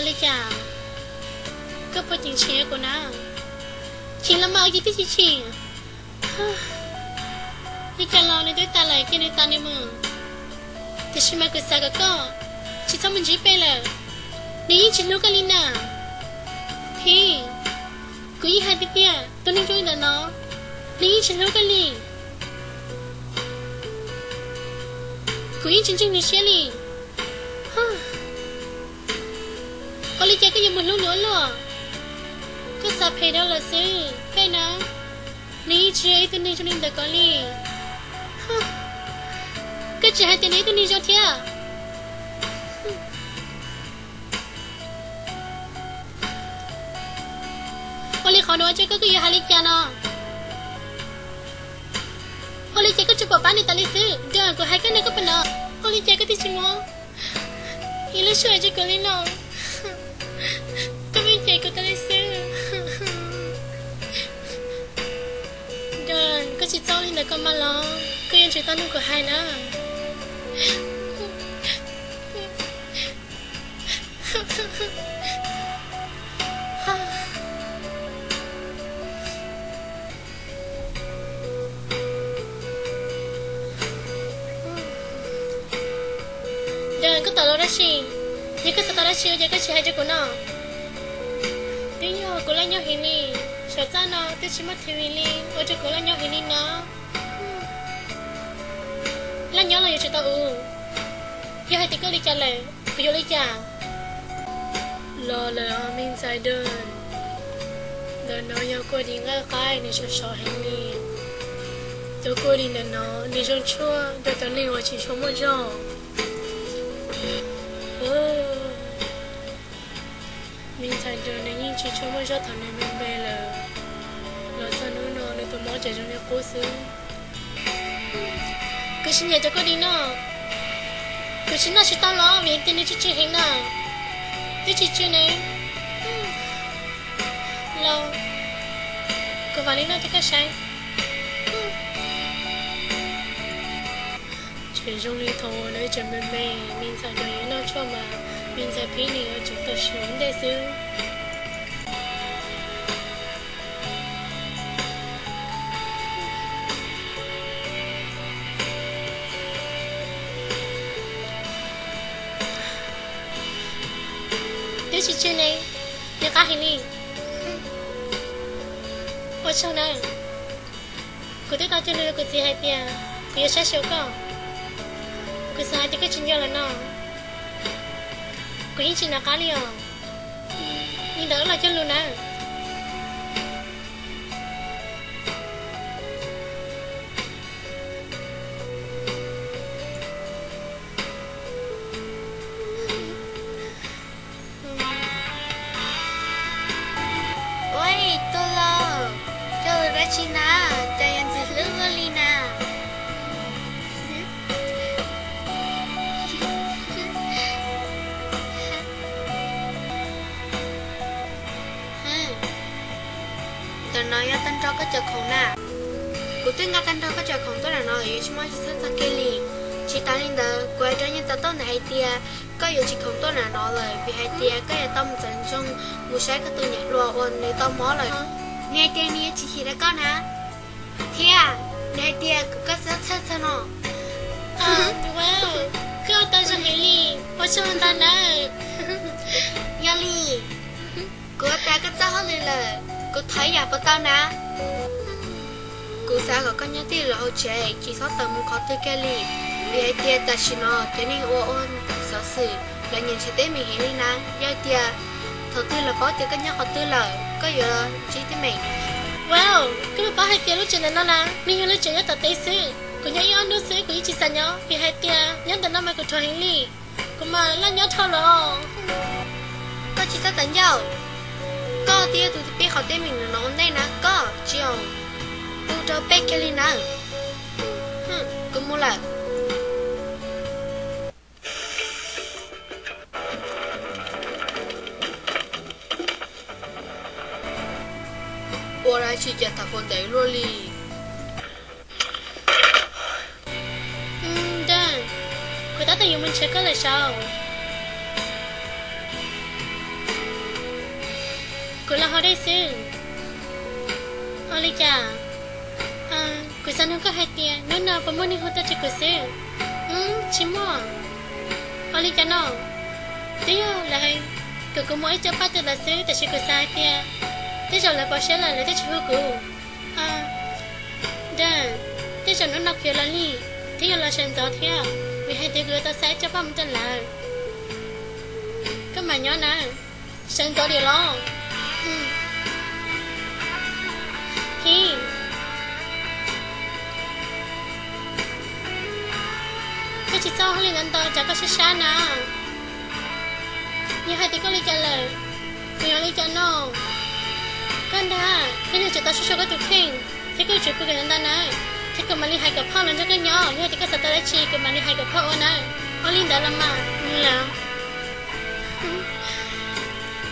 Li cas? Koj puas chim chim kuv na? Chim los mas, ua cas twb tsis chim. Li cas los nws twb tas lawm, cia nws tas nws mus. Tiam sis mas kuv xav kom koj tsis txhob mus ntsib peb lawm. Nws yeej tsis hlub koj li na. Phib, kuv yeej hais tiag tiag, tus neeg zoo li ntawm no, nws yeej tsis hlub koj li. Kuv yeej tsis ntseeg nws siab li. Ua li cas koj yuav mus hlub nws ua luaj? Koj xav phem rau lawm xwb. Peb na, nws yeej tsis yog ib tug neeg zoo li ntawd ko li. Koj tseem hais tias nws ib tug neeg zoo thiab. Ua li qhov no ua cas koj, koj yuav hais li cas no? Ua li cas koj tsuas pom pab nws tas li xwb? Dawm, kuv hais koj no koj puas hnov? Ua li cas koj twb tsis muab ib lub suab rau kuv li no? Koj pheej cem kuv tas li xwb. Dawm, koj tsis txhob li ntawd ko mas los, koj yuav tsum tau mloog kuv hais na. Dawm, koj tawm los dab tsi? Yog koj xav tau dab tsi ua cas koj tsis hais rau kuv no? Twb yog kuv laj nyob heev li, saum txaj no twb tsis muaj T V li, ua rau kuv laj nyob heev li no. Laj nyob los yuav tsum tau ua. Yog hais tias koj ua li cas lawm, kuv yuav ua li cas? Los lawm os me ntxhais Dawm. Ntawm no yog kua dis nqaij qaib, nws sov sov heev li. Cov kua dis ntawm no nws zoo tshuaj rau cov neeg uas tsis tshua muaj zog. Me ntxhais Dawm nws yeej tsis tshua muaj zog thaum nws me me lawm, los txog hnub no nws tus mob tseem zoo li qub xwb. Kuv tsis nyiam cov kua dis no, kuv tsis noj tsis tau los vim hais tias nws tsw tsw heev na. Twb tsis tsw ne. Los, kuv vam li noj rau koj saib. Tseem zoo li thaum uas nws tseem me me, me ntxhais Dawm yuav noj tshuaj mas me ntxhais Phib nws yuav tsum tau siv ua ntej xwb. Twb tsis tsw ne, nws qab heev li. Ua tsaug na. Kuv twb tau cog lus rau kuv txiv hais tias kuv yuav saib xyuas koj. Kuv xav hais tias koj tsis nco lawm no, kuv yeej tsis nco qab li os. Li ntawd wb los cog lus na. Ua, tuaj lauj, cog lus dab tsi na, cas yuav ntxim hlub luaj li na. Ntawm no yog tag nrho koj cov khoom na. Kuv twb nqa tag nrho koj cov khoom tuaj ntawm no lawm, yuav tsis muaj tsis txhob txog kiag li. Tsis tas li ntawd, kuv hais rau Yeej Tau Tauj ntawd hais tias koj yuav tsis khoom tuaj ntawm no lawm vim hais tias koj yuav tau mus txawv ntsoog mus saib koj tus niam hluas uas nws tau mob lawm. Nws hais tias nws yuav tsis chim rau koj na, thiab nws hais tias kom koj txhob txhawj txog no. Koj tau zoo heev li, ua tsaug ntau nawb. Yog li, kuv ua tas koj txoj hauj lwm lawm, kuv thov ib yam puas tau na? Kuv xav kom koj nyob tij laug hauv tsev, tsis txhob tawm mus qhov twg kiag li, vim hais tias tam sim no cov neeg uas ua xov xwm lawv nyiam ntshav teeb meem heev li na. Yog tias thaum twg lawv paub tias koj nyob qhov twg lawm, koj yuav ntsib teeb meem. Wow, koj puas paub hais tias lub tsev ntawm no na, nws yog lub tsev nyob tom teb xwb. Kuv nyob ib ob hnub xwb kuv yeej tsis xav nyob, vim hais tias nyob ntawm no mas kuv dhuav heev li. Kuv mas laj nyob dhau los. Koj tsis txhob tawv ncauj. Koj twb yog tus pib qhov teeb meem no ua ntej na, koj tsis txhob tu rau peb kiag li na. Kuv mus lawm. Ua dab tsi cas tham fuav ntev luaj li? Dawm, kuv tab tom yuav mus nrhiav koj lawm sav. Kuv los haus dej xwb. Ua li cas? Kuv xav nug koj hais tias hnub no puas muaj neeg hu tuaj rau kuv xwb? Tsis muaj. Ua li cas no? Twb yog lawv hais kom kuv mus ib co paj rau lawv xwb, tab sis kuv xav hais tias tej zaum lawv pom siab lawm lawv thiaj tsis hu kuv. Dawb, tej zaum hnub no kuv yuav los lig thiab yuav los sawv ntxov thiab, vim hais tias kuv yuav tau xa ib co paj mus rau lawv. Koj mam nyob na. Sawv ntxov diam los. Hib, koj tsis txhob ua li ntawd ntau, tsam koj sab sab na. Yog hais tias koj ua li cas lawm, kuv yuav ua li cas no? Koj ntag, koj yuav tsum tau saib xyuas koj tus kheej thiab koj yuav tsum pw kom ntau ntau na, thiab kuv mam li hais kom phauj los nrog koj nyob. Yog tias koj xav tau dab tsi kuv mam li hais kom phauj ua na. Ua li ntawd los mas nws lawm.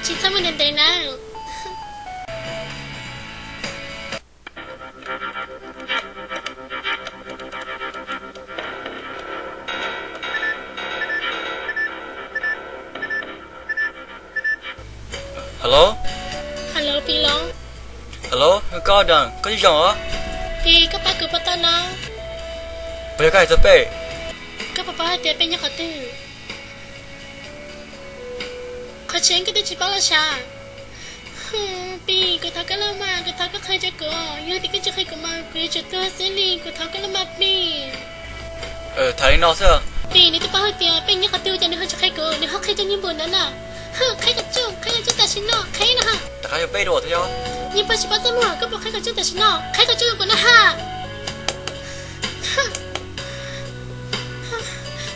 Tsis txhob mus ntev ntev na. Hello? Hello, Pis los? Hello, koj Dawb, koj tsis zoo os? Pis, koj pab kuv puas tau no? Puas yog koj hais txog peb? Koj puas paub hais tias peb nyob qhov twg? Qhov tseeb koj twb tsis paub los sav? Pis, kuv thov koj los mas, kuv thov koj qhia rau kuv. Yog tias koj tsis qhia kuv mas kuv yuav tsum tuag xwb li, kuv thov koj los mas Pis. Tham li no xwb. Pis, nws twb paub hais tias peb nyob qhov twg ces nws ho tsis qhia kuv, nws ho qhia rau Nyiaj Npum ntawd na. Qhia kom tseeb, qhia kom tseeb tam sim no, qhia na ha. Rov qab yog peb dua thiab os. Nyiaj Npum tsis paub txaj muag, koj puas qhia kom tseeb tam sim no, qhia kom tseeb rau kuv na ha.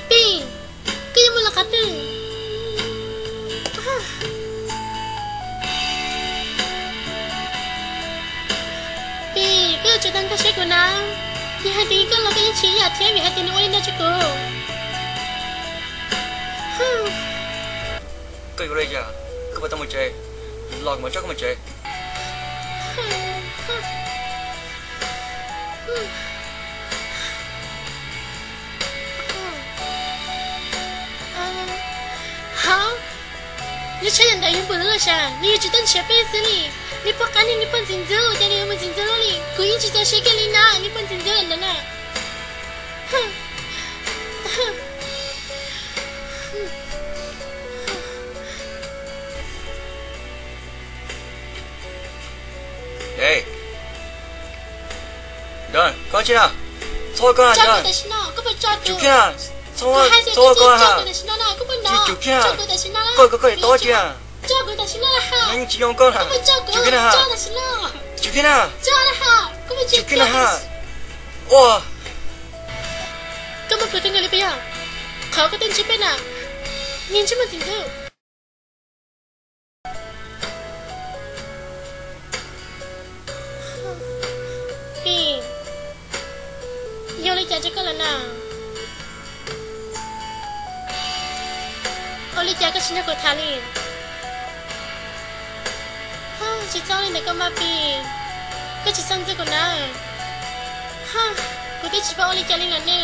Pis, koj yuav mus los qhov twg? Pis, koj yuav tsum tau nkag siab kuv na. Yog hais tias koj los koj yeej chim ib yam thiab vim hais tias nws ua li no rau kuv. Koj yuav ua li cas? Koj puas tau mus tsev? Los kuv mam coj koj mus tsev. Hov, neb tshab yam ntawd yog Nyiaj Npum lawm los sav? Nws yuav tsum tau nrhiav peb xwb li. Nws pom qab nws, nws pom ntxim ntxub ces nws yuav mus ntxim ntxub li. Kuv yeej tsis txaus siab kiag li na, nws pom ntxim ntxub lawm ntawd na. Dawb, koj tsis na, txhob koj na, Dawb. Tsum kiag na, txhob, txhob koj na. Tsum kiag na, koj, koj, koj tsis tau tsis na. Yeej tsis zoo koj na. Tsum kiag na, tsum kiag na, tsum kiag na. Ua, koj muaj plhus kawg nkaus li puas yog? Qhov koj tuaj ntsib peb na, nws tsis muaj ntxim ntxub. Pis, yog li cas rau koj lawm na? Ua li cas koj tsis nrog kuv tham li? Tsis txhob li ntawd koj mas Pis, koj tsis txhob ntxub kuv na. Kuv twb tsis paub ua li cas li lawm ne.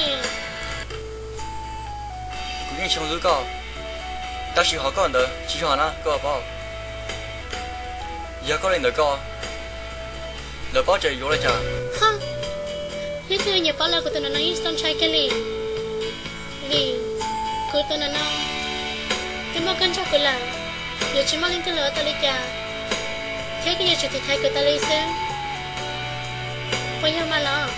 Kuv yeej tsis ntxub koj, tab sis qhov koj ntawd tsis zoo na koj paub. Yog koj li ntawd koj, lawv paub ces yuav li cas? Leej twg nyiam paub los kuv tus nam no yeej tsis tau ntshai kiag li, vim kuv tus nam no twb muaj koj nrog kuv lawm, yuav tsis muaj leej twg los ua tau li cas, thiab koj yuav tsum tiv thaiv kuv tas li xwb, puas yog mas los?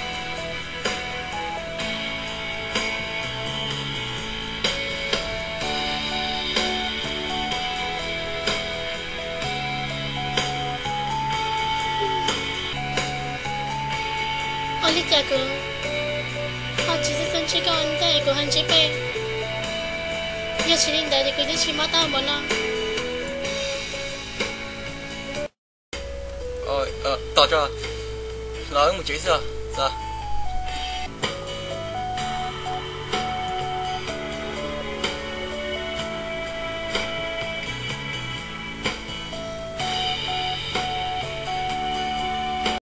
Ua li cas kuv ho tsis xub xub ntsib koj ua ntej es kuv ho ntsib peb? Yog tsis li ntawd ces kuv twb tsis mob tau npaum no. Tos tso, los wb mus tsev xwb os.